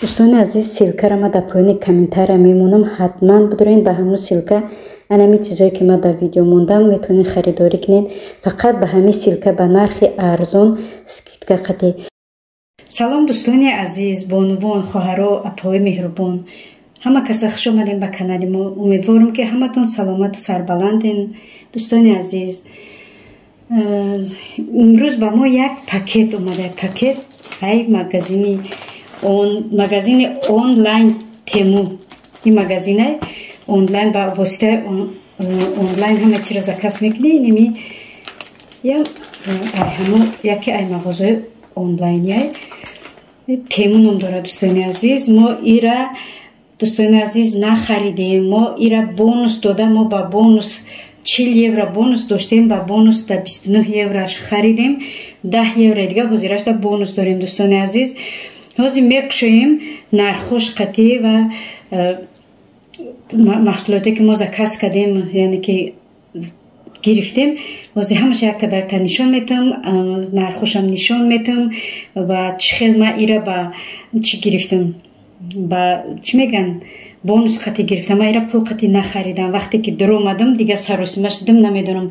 Дӯстони азиз, ссылкаро ма дар поёни комментария мемонам, ҳатман бидурен ба ҳамун ссылка. Анами чизое ки ма дар видео мондам, метавонед харидорӣ кунед фақат ба ҳамин ссылка, ба нархи арзон, скидка қатӣ. Салом, дӯстони азиз, бонувон, хоҳаро, апаҳои меҳрубон, ҳама каса хуш омадем ба канали мо. Умедворам, ки ҳаматон саломату сарбаланден. Дӯстони азиз, имрӯз ба мо як пакет омада, пакет ай магазини он, магазини онлайн Тему. Ин магазинай онлайн, ба воситаи онлайн ҳама чиро заказ мекунӣ. Иними ҳамо яке ай мағозаи онлайнияй, Тему ном дорад. Дӯстони азиз, мо ира, дӯстони азиз, нахаридем, мо ира бонус дода. Мо ба бонус 40 евро бонус доштем, ба бонус да 29 евроаш харидем, 10 евро дига ҳозирашда бонус дорем. Дӯстони азиз, ҳозир мекушоем нархош қатӣ ва маҳсулоте ки мо заказ кардем, яъне ки гирифтем. Ҳозир ҳамаша якта ба якта нишон метам, нархошам нишон метам ва чӣ хел ма ира ба чӣ гирифтам, ба чӣ мегӯянд, бонус қатӣ гирифтам. Ма ира пул қатӣ нахаридам. Вақте ки дуромадам, дига саросима шудам, намедонам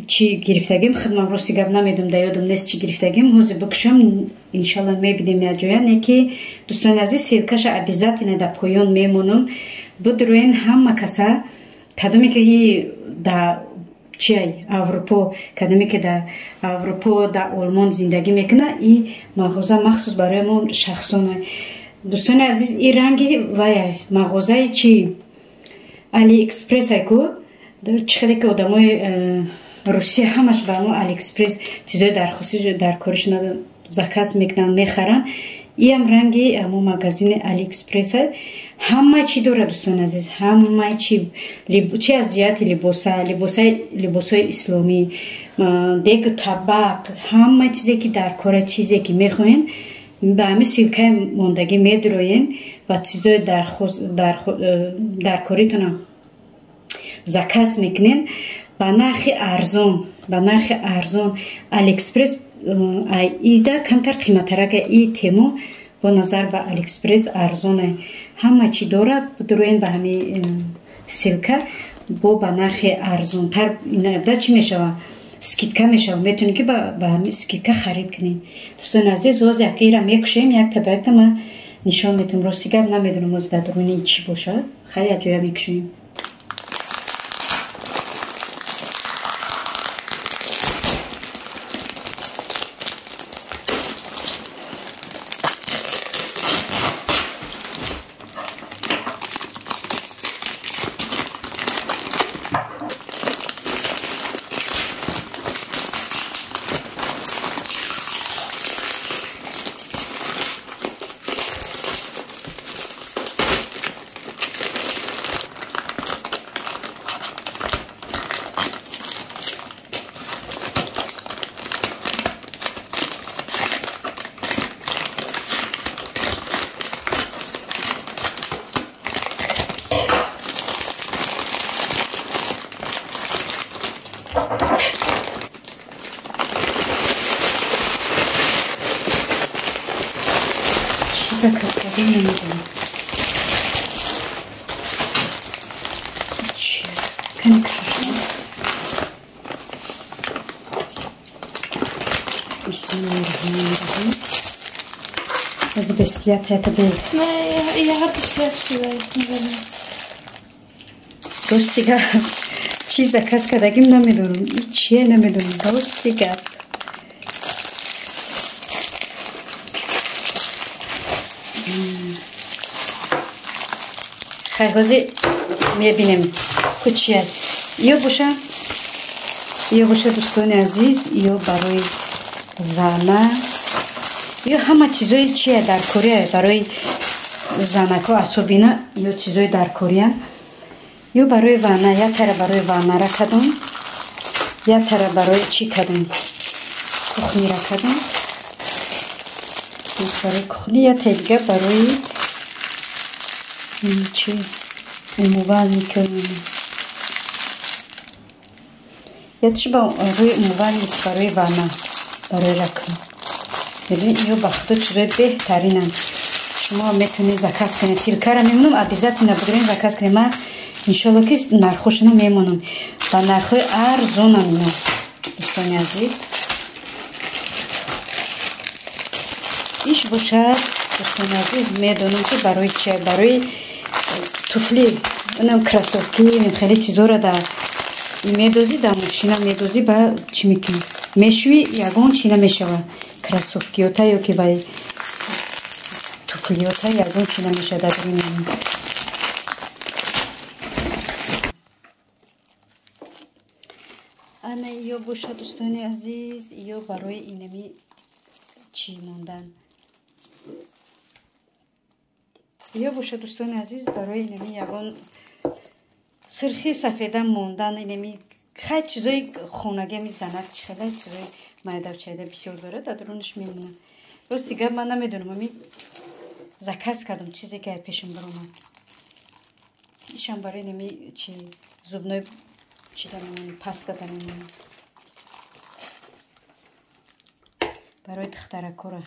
чӣ гирифтагим. Худмам, рости гап, намедонам, да ёдам нест чӣ гирифтагим. Ҳозир бикушам, иншалло, мебинем якҷоя. Не ки, дӯстони азиз, ссылкаша обязательно дар поён мемонам, бидроен ҳама каса, кадоме ки да чиай Аврупо, кадоме ки дар Аврупо, дар Олмон зиндагӣ мекунад. И мағоза махсус барои мо шахсона. Дӯстони азиз, и ранги вая мағозаи чи, Алиэкспресс ай ку, чӣ хеле ки одамои Русия ҳамаш ба мо Алиэкспресс чизои дархостӣ дар коришона заказ мекунанд, мехаранд. Иам ранги ҳамо магазини Алиэкспресс, ҳама чӣ дорад, дӯстони азиз, ҳама чи, чи аз ҷиҳати либоса, либосҳои исломӣ, дегу табақ, ҳама чизе ки дар кора, чизе ки мехоҳем, ба ҳамин ссылкаи мондагӣ медуроем ва чизои дар коритонам заказ мекунем ба нархи арзон, ба нархи арзон. Алиэкспресс ида камтар қиматтарака, и Тему бо назар ба Алиэкспресс арзоне, ҳама чӣ дорад. Дуроен ба ҳамин ссылка, бо ба нархи арзонтар да чӣ мешавад, скидка мешавад, метавонед ки ба ҳамин скидка харид кунед. Дӯстони азиз, ҳозир яка ира мекушем, якта ба якта ман нишон метавам. Рости гап, намедонам ҳозир дар дуруни чӣ бошад. Хай, якҷоя мекушоем. Заказ кардем, намедонам кани кушошам. Бисмиллаҳи раҳмони раҳим. Ҳозир бести. Ята бе. Nej, jag hade sett. Рости гап, чӣ заказ кардагим намедонам. И чие намедонам. Рости гап. Хай, ҳозир мебинем ку чия. Ё боша, ё боша, дӯстони азиз, ё барои ванна, ё ҳама чизои чия дар Корея барои занако особенно ё чизои дар Корея. Ё барои ванна, як тара барои ваннара кардам, як тара барои чӣ кардам? Кухнира кардам. Барои кухни, як таи дига барои чӣ? Умывальник. Ятиш барои умывальник, барои ванна, барои раковина. Медонед, ё ба худо чизои беҳтаринанд. Шумо метавонед заказ кунед. Ссылкаро мемонам, обязательно бидорен заказ кунед. Ман иншолло ки нархошонро мемонам. Ба нархҳои арзонам ино, дӯстони азиз. Иш бошад, дӯстони азиз, медонам ки барои чи, барои туфли, унам кроссовки, хеле чизоро дар медозӣ, дар мошина медозӣ, ба чӣ мекунӣ? Мешӯӣ, ягон чи намешавад. Кроссовкиёта ё ки вай туфлиёта ягон чи намешавад дар даруни. Ана ё бошад, дӯстони азиз, ё барои инами чӣ мондан. Ё бошад, дӯстони азиз, барои инами ягон сирхи сафеда мондан, инами хай чизои хонагӣ мезанад, чӣ хеле чизои майдавчайда бисёр дорад, дар дарунаш мемонад. Рости гап ман намедонам, ами заказ кардам чизе ки пешам баромад. Ишам барои инами чи зубной чида мемонад, паста да мемонад. Барои духтаракора.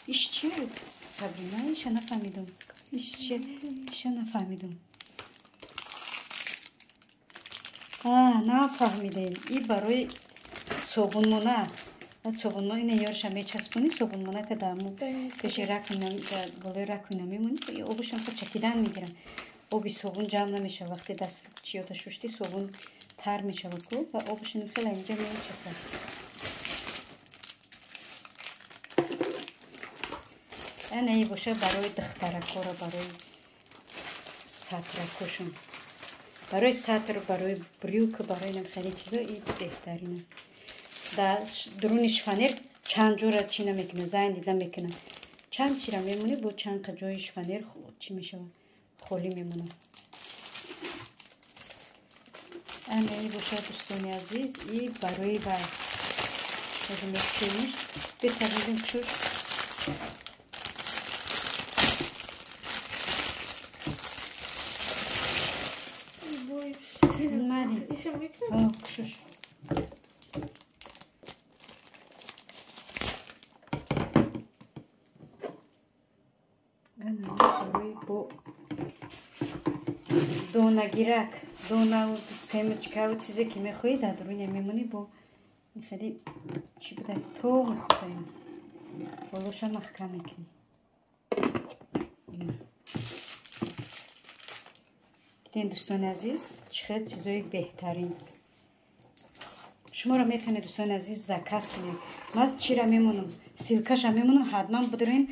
Иш чи Сабрина, иша нафаҳмидам. Иш чи? Иша нафаҳмидам. Нафаҳмидем. И барои собунмона. Собунмона ина ёрша мечаспонӣ, собунмона ка даму пеши раковина, болои раковина мемонӣ, обушам ка чакидан мегирам. Оби собун ҷамъ намешавад. Вақте даст чиёта шуштӣ, собун тар мешавад ку ва обушам хеле инҷа мечакад. Ана и боша барои духтаракора, барои сатракошон. Барои сатр, барои брюк, барои нам хеле чизо и беҳтарина. Дар дуруни шифонер чанд ҷора чӣ намекунад, зайн дида мекунад. Чанд чира мемонӣ, бо чанд қа ҷои шифонер чӣ мешавад? Холӣ мемонад. Ана и боша, дӯстони азиз, и барои вай. Ҳозир мекушемиш. Бесабридем кушош. Кушош. Ана барои бо донагирак, донаву семечкаву чизе ки мехоҳӣ дар даруне мемонӣ, бо хеле чӣ буда, то мехоҳем. Болоша маҳкам мекунӣ. Дидем, дӯстони азиз, чӣ хел чизои беҳтарин. Шуморо метавонед, дӯстони азиз, заказ кунед. Ман чира мемонам, ссылкаша мемонам, ҳатман бидорен,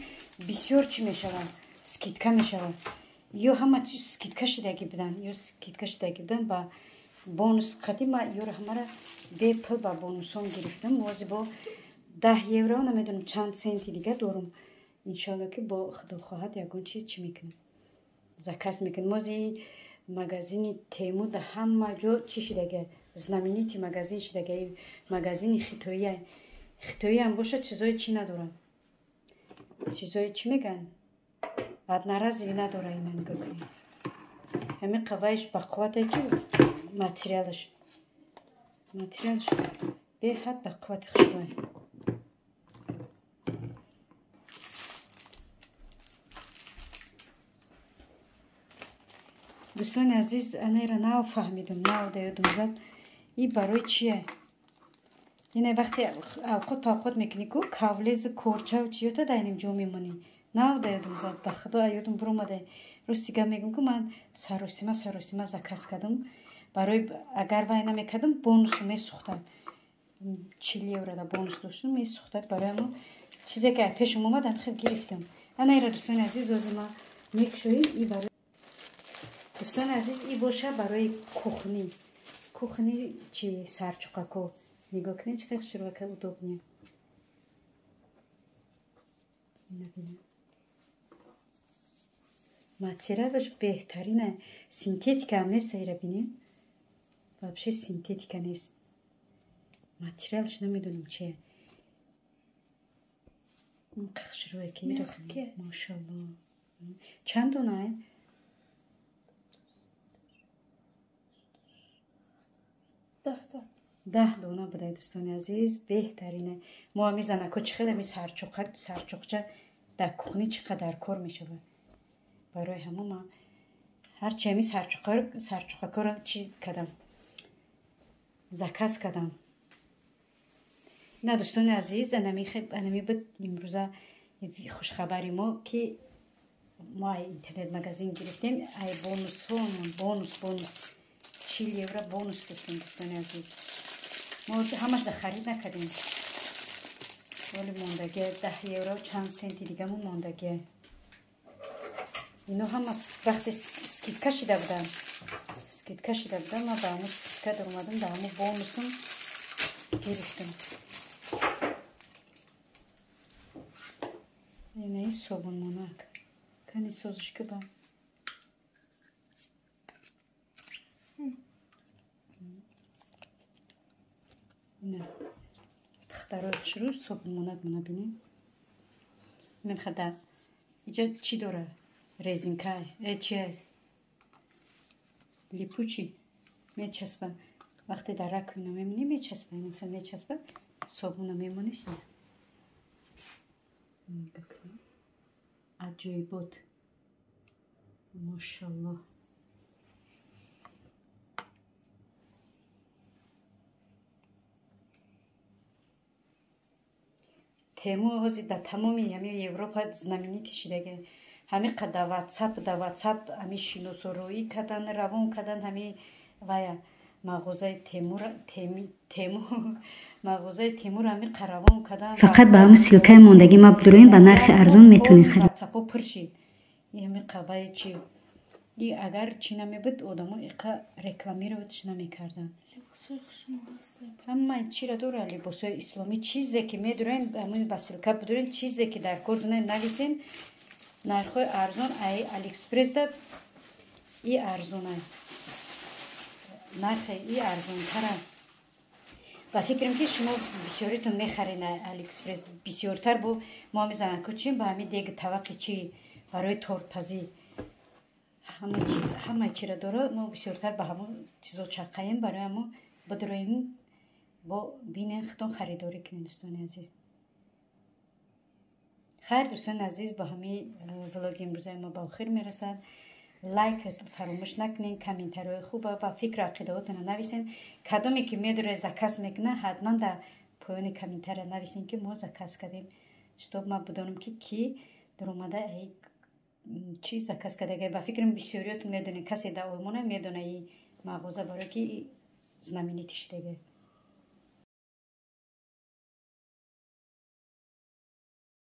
бисёр чӣ мешавад, скидка мешавад. Ё ҳама чиз скидка шидаги будан, ё скидка шидаги будан ба бонус қати ма ёро ҳамара бепул ба бонусон гирифтам. Мози бо 10 евро намедонам чанд сенти дига дорум. Иншалло ки бо худо хоҳад ягон чиз чӣ мекунам, заказ мекунам. Мози магазини Тему да ҳама ҷо чӣ шидага, знаменитый магазин шидага, магазини хитоия. Хитоиам бошад, чизои чӣ надорад, чизои чӣ мегӯянд, одноразовый надора. Ина нигоҳ кунед, ҳамин қавайш ба қуввате ки материалаш беҳад ба қуввати хушбӯй. Дӯстони азиз, анаира нав фаҳмидам, нав да ёдам зад. И барои чие? Ине вақте авқот павқот мекунӣ ку кавлезу корчаву чиёта дар иним ҷо мемонӣ. Нав да ёдум зад, ба худо ёдум буромада. Рости гап мегӯм ку ман саросима саросима заказ кардам. Барои агар вай намекардам бонусу месӯхтад. 40 евро да бонус доштам месӯхтад. Барои ҳамон чизе ки пешум омад ҳам хел гирифтам. Ана ира дӯстони азиз ози ма мекушоем и барои дӯстони азиз и боша барои кухни. Кухни чи сарчуқако. Нигоҳ кунед чӣ қадр хушрӯяка удобне. Материалаш беҳтарина. Синтетика ҳам нест, ира бинем. Вообще синтетика нест. Материалаш намедонам чие. Хушрӯяки ира машалло. Чанд дона? 10 та. 10 дона будай дӯстони азиз, беҳтарине. Мо ҳами занако чӣ хел ҳами сарчуқча дар кухни чӣ қадар кор мешавад. Барои ҳамо ма ҳарчи ҳами сарчуқакоро чӣ кардам, заказ кардам. На дӯстони азиз, анами буд имрӯза хушхабари мо ки мо ай интернет-магазин гирифтем, ай бонусҳо, бонус бонус 40 евро бонус доштем дӯстони азиз. Мо ҳамаш да харид накардем. Вале мондагия 10 евро чанд сенти дигамо мондагия. Ино ҳама вақте скидка шида буданд. Скидка шида буданд, ман ба ҳамон скидка даромадам, ба ҳамон бонусум гирифтам. Инаи собунмонак. Кани созиш ки ба. Ина духтарои хушрӯ собунмонак мона бинем. Мехада иҷа чӣ дора? Резинка, чи липучи мечаспа. Вақте дар раковина мемонӣ мечаспа, инхел мечаспа, собуна мемониш. Аҷоибот. Мошаллоҳ. Тему ҳозир дар тамоми ҳами Европа знаменитый шидаги. Ҳами қад дар ватсап ҳами шиносороӣ кардан, равон кардан ҳами вая мағозаи Темур Тему мағозаи Темур ҳами равон кардан. Фақат ба ҳамун ссылка и мондагӣ ма бидуроем, ба нархи арзон метавонед харид. Ватсапо пур шид. Ҳами қаваи чи и агар чӣ намебуд, одамо иқа рекламировать ш намекарданд. Либосҳои хушнуд ҳастанд. Ҳамаи чиро дора, либосҳои исломӣ, чизе ки медурен, ҳамин ба ссылка бидурен, чизе ки дар кор дунен нависен, нархҳои арзон ай Алиэкспрессда и арзона. Нархи и арзонтара. Ба фикрам ки шумо бисёритон мехарен Алиэкспресс, бисёртар бо мо ҳами занако чим ба ҳами дег тавақи чи барои тортпазӣ. Ҳама чиро дора, мо бисёртар ба ҳамон чизо чаққаем, барои ҳамо бидуроем бо бинен худтон харидорӣ кунед дӯстони азиз. Хайр дӯстони азиз, бо ҳамин влоги имрӯзаи мо ба охир мерасад. Лайк фаромӯш накунед, комментариҳои хуба ва фикру ақидаҳотонро нависен. Кадоме ки медуре заказ мекунад, ҳатман дар поёни комментария нависен ки мо заказ кардем, чтоб ман бидонам ки кӣ даромада чӣ заказ кардага. Ба фикрам бисёриётон медонед, касе дар Олмона медонад и мағоза, барое ки знаменитый шидаги.